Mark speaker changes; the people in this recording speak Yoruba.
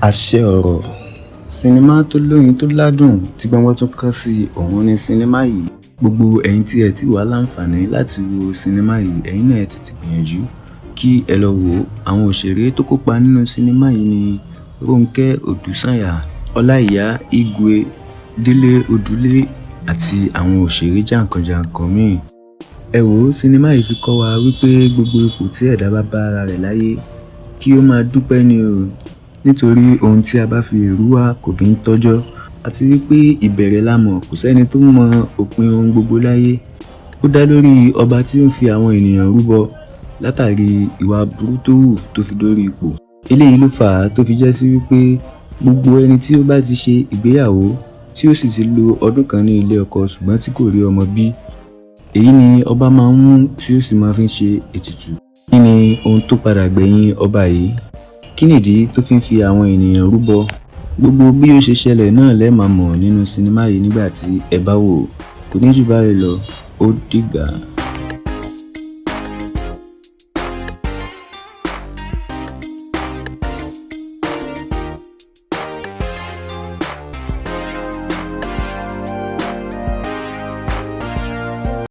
Speaker 1: Àṣẹ ọ̀rọ̀, sinimá tó lóyin tó ládùn tí gbọ́ngbọ́n tún kàn sí òun ní sinimá yìí. Gbogbo ẹ̀yin tí ẹ ti wà láǹfààní láti wo sinimá yìí, ẹ̀yin náà ẹ tètè gbìyànjú kí ẹ lọ wò ó. Àwọn òṣèré tó kópa nínú sinimá yìí ni Rónkẹ́ Odúsànyà, Ọláìyá Igwe, Délé Odùlé àti àwọn òṣèré jàǹkànjàǹkàn míì. Ẹ wò ó, sinimá yìí fi kọ́ wa wípé gbogbo ipò tí ẹ̀dá bá bá ara rẹ̀ láyé, kí ó máa dúpẹ́ ni o. Nítorí ohun tí a bá fi èrú wá kò kí ń tọ́jọ́, àti wípé ìbẹ̀rẹ̀ la mọ̀, kò sẹ́ni tó mọ òpin ohun gbogbo láyé. Ó dá lórí ọba tí ó ń fi àwọn ènìyàn rúbọ látàrí ìwà aburú tó hù tó fi dórí ipò. Eléyìí ló fà á tó fi jẹ́ sí wípé gbogbo ẹni tí ó bá ti ṣe ìgbéyàwó tí ó sì ti lo ọdún kan ní ilé ọkọ ṣùgbọ́n tí kò rí ọmọ bí, èyí ni ọba máa ń mú tí ó sì máa fi ń ṣe ètùtù. Kí ni ohun tó padà gbẹ̀yìn ọba yìí? Kí nìdí tó fi ń fi àwọn ènìyàn rúbọ? Gbogbo bí ó ṣe ṣẹlẹ̀ náà lẹ máa mọ̀ nínú sinimá yìí nígbà tí ẹ bá wò ó. Kò ní jù báyìí lọ, ó dìgbà.